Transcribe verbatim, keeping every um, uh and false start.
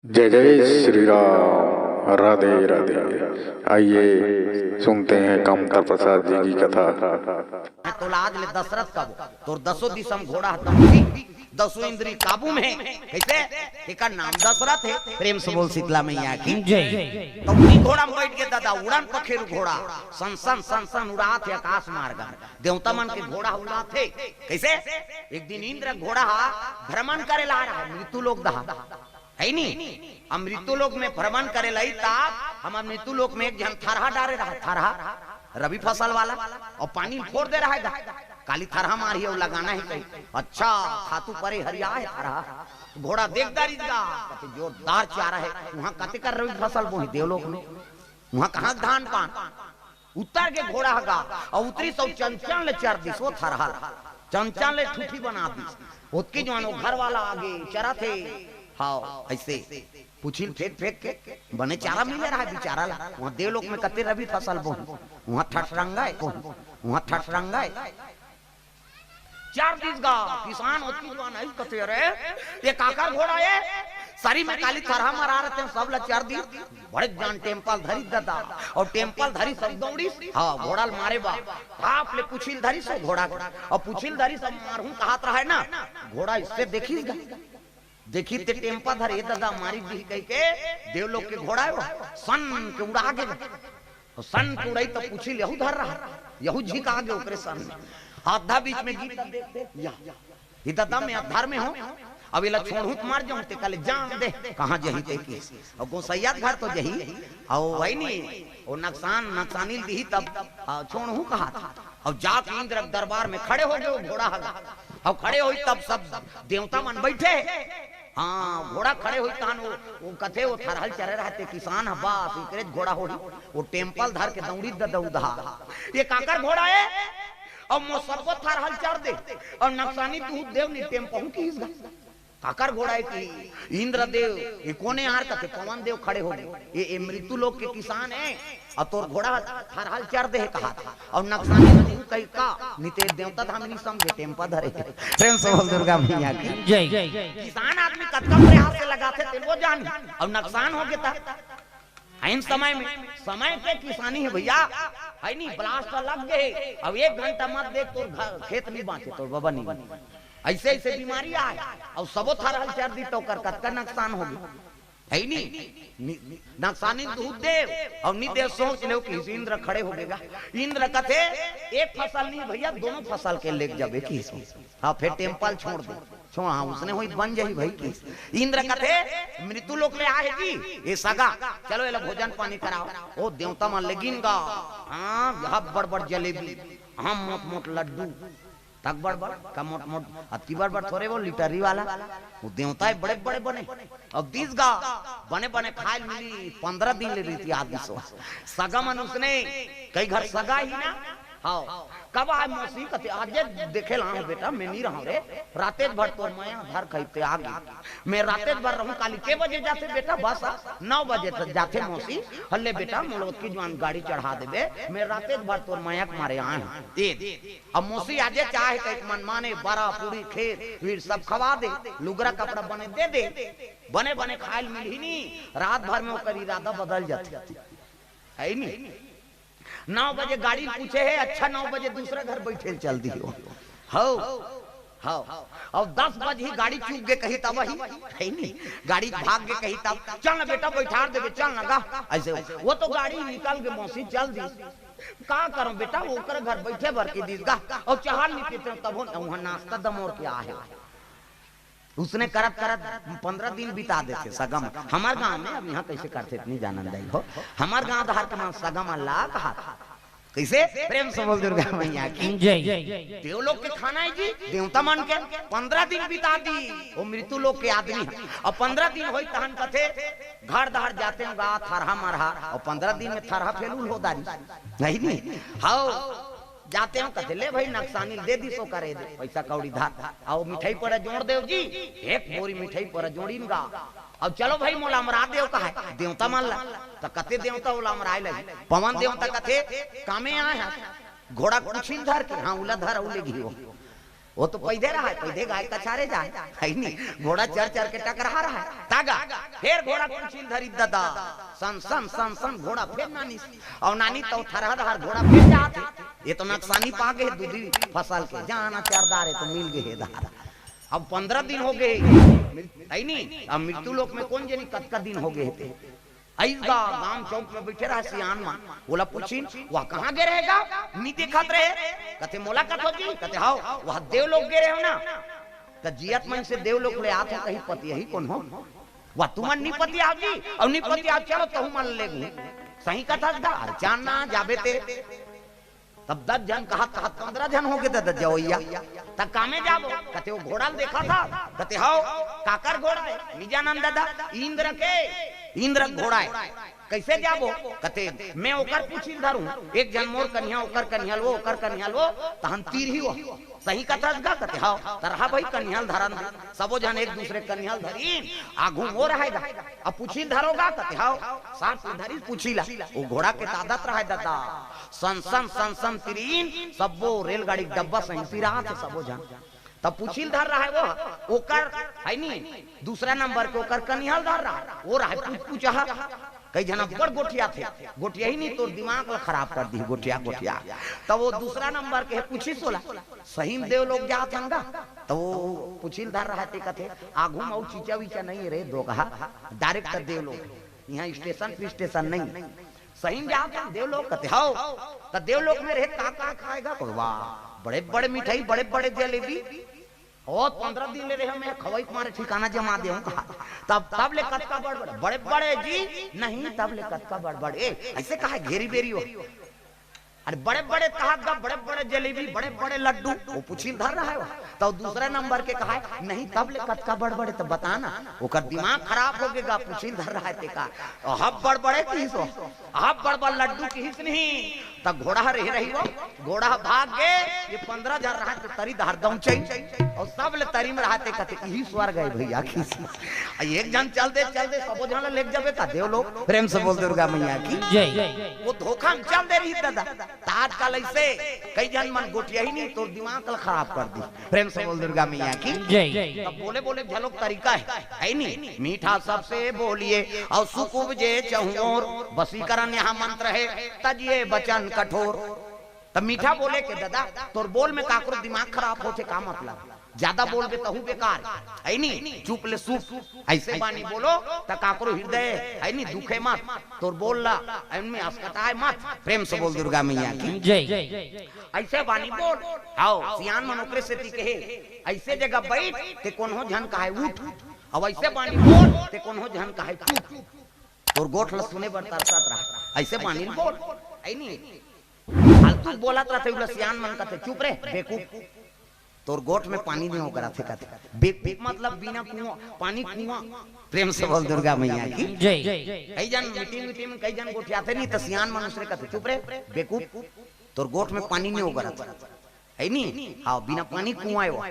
जय जय श्री राम। राधे राधे। आइए सुनते हैं कामता प्रसाद जी की कथा। तोला आज ले दशरथ कबो, तोर दसों दिशा म घोड़ा ह दमड़ी, दसों इंद्री काबू में हे। कइसे? एकर नाम दशरथ हे। प्रेम से बोल शीतला मैया की। जय। त उही घोड़ा म बइठ के ददा, उड़न पखेरु घोड़ा, सन सन सन सन उड़ात हे आकाश मार्ग म। देवता मन के घोड़ा उड़ात हे। कइसे? एक दिन इंद्र घोड़ा ह भ्रमण करे ला रहा हे मृत्यु लोक डहर, हे नी? अब मृत्यु लोक में भ्रमण करे लई, तब हमर मृत्यु लोक में एक झन थरहा डारे रहा, थरहा, रबी फसल वाला, अउ पानी फोर दे रहा हे गा। काली थरहा मारही अउ लगाना हे कही। अच्छा, खातू परे हरिया हे थरहा। घोड़ा देख डारिस गा, कथे जोरदार चारा हे। उहाँ कते कर रबी फसल बोही देवलोक में, उहाँ कहाँ धान पान? उतर के घोड़ा ह गा, अउ उतरिस अउ चंचन ले चर दिस ओ थरहा ल। चंचन ले ठूठी बना दिस। ओतकी जुवार ओ घर वाला आगे चरत हे। हाव, अइसे पुछिल फेंक फेंक के, बने चारा मिले रहा हे बिचारा ला। उहाँ देवलोक में कते रबी फसल बोही, उहाँ ठठरंगा हे, उहाँ ठठरंगा हे। चर दिस गा, किसान ओतकी जुवार अइस कथे, "अरे, ये काकर घोड़ा हे? सरी में काली थरहा मरा रथे, सब ला चर दिस।" बड़े जान टेम्पा ल धरिस ददा, अउ टेम्पा ल धरिस अउ दौड़िस, हाँ, घोड़ा ल मारे बर। बाप ले पुछी ल धरिस ओ घोड़ा के, अउ पुछी ल धरिस, अब मारहूँ कहत रहा हे ना, घोड़ा अइसे देखिस गा। देखिस ते टेम्पा धरे, ए ददा मारी दिही कहिके, देवलोक के घोड़ा हे ओ, सन के उड़ा गे। अउ सन के उड़ाइस त पुछी ल यहू धर रहा, यहू झिका गे ओकरे सन में। आधा बीच में गिर, या, ए ददा मैं अधर में हँव, अब एला छोड़हूँ त मर जाहूँ, ते काले जान दे, कहाँ जही ते किहिस। अउ गोसइया घर तो जही, अउ हे नी, ओ नकसान, नकसानी ल दिही तब, आ, छोड़हूँ कहत। अउ जाके इंद्र के दरबार में खड़े हो गे ओ घोड़ा ह। अउ खड़े होइस तब सब देवता मन बइठे हे। हाँ, घोड़ा खड़े होइस तहन ओ, ओ कथे ओ थरहा ल चरे रहा हे ते किसान ह, बस एकरेच घोड़ा होही। ओ टेम्पा ल धर के दौड़िस ददा उधा। ये काकर घोड़ा हे? अउ मोर सबो थरहा ल चर दे, अउ नकसानी दूध देव नी टेम्पहूँ किहिस गा। काकर घोड़ा हे कि इंद्रदेव, ये कोन हे यार कथे, पवन देव खड़े हो गे। ये, ये मृत्यु लोक के किसान हे, अउ तोर घोड़ा थरहा ल चर दे हे कहत हे, अउ नकसानी दूध कही का, नी ते देवता धाम नी समझे, टेम्पा धरे हे। प्रेम से बोल दुर्गा मैया की। जय। किसान आदमी कतका प्रयास से लगाथे, ते वो जानी, अउ नकसान हो गे त। एन समय में, समय के किसानी हे भइया, हे नी, blast लग गे हे। अब एक घंटा मत देख, तोर घर, खेत नी बाँचे, तोर बबा नी बाँचे। अइसे अइसे बीमारी आय, अउ सबो थरहा ल चर दिस त ओकर कतका नकसान हो गे, हे नी? नी, नकसानी दूध देव, अउ नी देव, सोच लेव कि इंद्र खड़े हो गे गा। इंद्र कथे, एक फसल नी भइया, दोनों फसल के लेग जाबे किहिस। हाँ, फेर टेम्पा ल छोड़ दे। छोड़, हाँ, उसने होई बन जाही भाई किहिस। इंद्र कथे, मृत्यु लोक ले आहे जी, ये सगा, चलो एला भोजन पानी कराव। ओ देवता मन लेगिन गा, हाँ, अब्बड़ बड़ जलेबी, हाँ, मोट मोट लड्डू, तक बड़ बड़, का मोट मोट, अतकी बड़ बड़ थोरे वो लिटरी वाला, ओ देवता हे बड़े बड़े बने। अब दिस गा, बने बने खाय ल मिली, पंद्रह दिन ले रीति आदि सो। सगा मन उसने, कई घर सगा ही ना, हव। कब आय मौसी कथे, आजे देखे ला हूँ बेटा, मैं नी रहूँ रे। रातेच भर तोर मया धर खइते आ गे। मैं रातेच भर रहूँ, काली के बजे जाथे बेटा बस? नौ बजे तक जाथे मौसी। हल्ले बेटा, मोला ओतकी जुवार गाड़ी चढ़ा देबे, मैं रातेच भर तोर मया के मारे आय हूँ। ए, अब मौसी आजे चाहे कहिके मनमाने बरा, पूरी, खीर, वीर सब खवा दे, लुगरा कपड़ा बने दे दे, बने बने खाय ल मिलही नी, रात भर में ओकर इरादा बदल जाथे। हे नी? नौ बजे गाड़ी ल पूछे हे, अच्छा नौ बजे दूसरा घर बइठे ल चल दिही। हव, हव। अब दस बजही गाड़ी चूक गे कही तब ही, हे नी? गाड़ी भाग गे कही तब, चल ना बेटा बइठार देबे, चल ना गा। अइसे वो तो गाड़ी निकल गे मौसी चल दिस। का करँव बेटा, ओकर घर बइठे बर कहि दिस गा। अउ चाहा ल नी पीतेंव तभो न, उहाँ नाश्ता दमोर के आहे। उसने करत करत पंद्रह दिन बिता देथे सगा मन। हमर गाँव में अब इहाँ कइसे करथे त नी जानन दाई हो। हमर गाँव डहर के मन सगा मन ला कहाथे। कइसे? प्रेम से बोल दुर्गा मैया की। जय। देव लोक के खाना हे जी, देवता मन के। पंद्रह दिन बिता दिस ओ मृत्यु लोक के आदमी ह। अब पंद्रह दिन होइस तहन कथे, घर डहर जातेंव गा, थरहा मरहा। अउ पंद्रह दिन में थरहा फेलूल हो डारिस। हे नी? हव। जातेंव कथे, ले भई, नकसानी ल दे दिस ओ करे दे, पइसा कौड़ी धर। अउ मिठाई पड़ा जोड़ देव जी, एक बोरी मिठाई पड़ा जोड़िन गा। अउ चलो भई, मोला अमरा देव कहाय, देवता मन ला। त कथे देवता ओला अमराय लगही। पवन देवता कथे, कामे आय हस, घोड़ा ल कुछिन धर के, हाँ, उला धर, अउ लेगही ओ। ओ तो पैदे रहय, पैदे गाय कछारे जाय, हे नी? घोड़ा चर चर के टकरहा रहय। त गा, फेर घोड़ा पूछी ल धरी ददा, सन सन सन सन घोड़ा फेर नानिस। अउ नानी त थरहा दहार घोड़ा फेर जात हे। ये तो नकसानी पा गे हे दूधी फसल के, जाना चरदार हे तो मिल गे हे दहार। अब पंद्रह दिन हो गे हे, है नी? अब मृत्यु लोक में कोन जनी कतका दिन हो गे हे ते। अइस गा गांव चौक में बइठे रहा सियान मन, ओला पूछिन, "वह कहाँ गे रहे गा? नी देखत रहे।" कथे, "मोला कथो जी?" कथे, "हव, वह देवलोक गे रहे हो ना?" त जियत मन से देवलोक ले आत हो, कहीं पतियही कोन हो? "वह तुमन नी पतियाव जी, अउ नी पतियाव, चलो तहू मन ले गू।" सही कथस गा, अरे चान ना जाबे ते। तब दस झन कहत कहत पंद्रह झन हो गे ददा जवइया। त कामे जाबो? कथे, "वो घोड़ा ल देखत हस?" कथे, "हव।" "काकर घोड़ा हे?" "नी जानन ददा, इंद्र के, इंद्र के घोड़ा हे।" "कइसे जाबो?" कथे, "मैं ओकर पूछी ल धरूं, एक झन मोर कनिहा, ओकर कनिहा ल वो, ओकर कनिहा ल वो, तहन तीरही वो।" सही कथस गा? कथे, "हव।" त रहा भई, कनिहा ल धरन दे। सबो झन एक दूसरे कनिहा ल धरिन, आघू म वो रहे गा। "अब पूछी ल धरो गा?" कथे, "हव।" साथ में धरिस पूछी ला। वो घोड़ा के त आदत रहय ददा, सन सन सन सन तीरिन, सब्बो रेलगाड़ी के डब्बा सही तीरात हे सबो झन। तब पूछी ल धर रहय वो, ओकर, है नी, दूसरा नंबर के ओकर कनिहा ल धर रहय, वो रहय पूछ पूछहा। कई झन अब्बड़ गोठियाथे, गोठियाही नी, तोर दिमाग ल खराब कर दिही गोठिया गोठिया। तब वो दूसरा नंबर के हे पूछिस ओला, सही म देवलोक जात हन गा? त वो पूछी ल धर रहय ते कथे, "आघू म अउ चीचा वीचा नइ हे रे दोगहा, direct देवलोक, इहां स्टेशन फिस्टेशन नइ हे।" "सही म जात हन देवलोक?" कथे, "हव।" "त देवलोक में रहे का का खाय गा?" कथे, "वाह, बड़े बड़े मिठाई, बड़े बड़े जलेबी, ओ पंद्रह दिन ले रहे में खवई के मारे ठिकाना जमा देहूं कहा।" "तब, तब ले कतका बड़ बड़?" "बड़े बड़े जी।" "नहीं, तब ले कतका बड़ बड़?" ए, अइसे कहा घेरी बेरी हो। अरे बड़े बड़े कहा गा, बड़े बड़े जलेबी, बड़े बड़े लड्डू, वो पूछी ल धर रहय वो। त दूसरा नंबर के कहय, "नहीं, तब ले कतका बड़ बड़ हे त बता ना।" ओकर दिमाग खराब हो गे गा, पूछी ल धर रहय ते का। "अहब बड़ बड़ हे" किहिस वो, "अहब बड़ बड़ लड्डू" किहिस नहीं। त घोड़ा रहे रही वो, घोड़ा भाग गे, ये पंद्रह झन रहय त तरी दहार दौंचई, अउ सब ले तरी म रहय ते कथे, "इही स्वर्ग हे भइया" किहिस। अ एक झन चल दे, चल दे, सबो झन ल लेग जाबे का देवलोक? प्रेम से बोल दुर्गा मैया की। जय। वो धोखा म चल दे रही ददा। त आजकल अइसे कई झन मन गोठियाही नी, तोर दिमाग ल खराब कर दिही। प्रेम से बोल दुर्गा मैया की। जय। तब बोले बोले घलोक तरीका हे, है नी? मीठा सबसे बोलिए अउ सुख उपजे चहुंओर, वशीकरण यहाँ मंत्र हे, तजिए वचन कठोर। तब मीठा बोले के ददा, तोर बोल में काकरो दिमाग खराब होथे का मतलब? ज्यादा बोलबे तहू बेकार, है नी? चुप ले सुप। अइसे बानी बोलो त काकरो हृदय, है नी, दुखे मत। तोर बोल ला, इनमें असकटाय मत। प्रेम से बोल दुर्गा मैया की। जय। अइसे बानी बोल। हव, सियान मन ओकरे सेती कहे, अइसे जगह बइठ ते कोनो झन कहय उठ, अउ अइसे बानी बोल ते कोनो झन कहय चुप। तोर गोठ ल सुने बर तरसत रहा, अइसे बानी ल बोल। अइ नी, फालतू बोलत रहिथे, उला सियान मन कथे, "चुप रे बेकूफ।" तोर गोठ में पानी नइ ओगरत हे कथे। बेकूफ मतलब बिना कुआं, पानी कुआं। प्रेम से बोल दुर्गा मैया की। जय। कई झन मीटिंग वीटिंग में कई झन गोठियाथे नी त सियान मन उसरे कथे, "चुप रे बेकूफ, तोर गोठ में पानी नइ ओगरत हे नी, हव, बिना पानी कुआं हे वो।"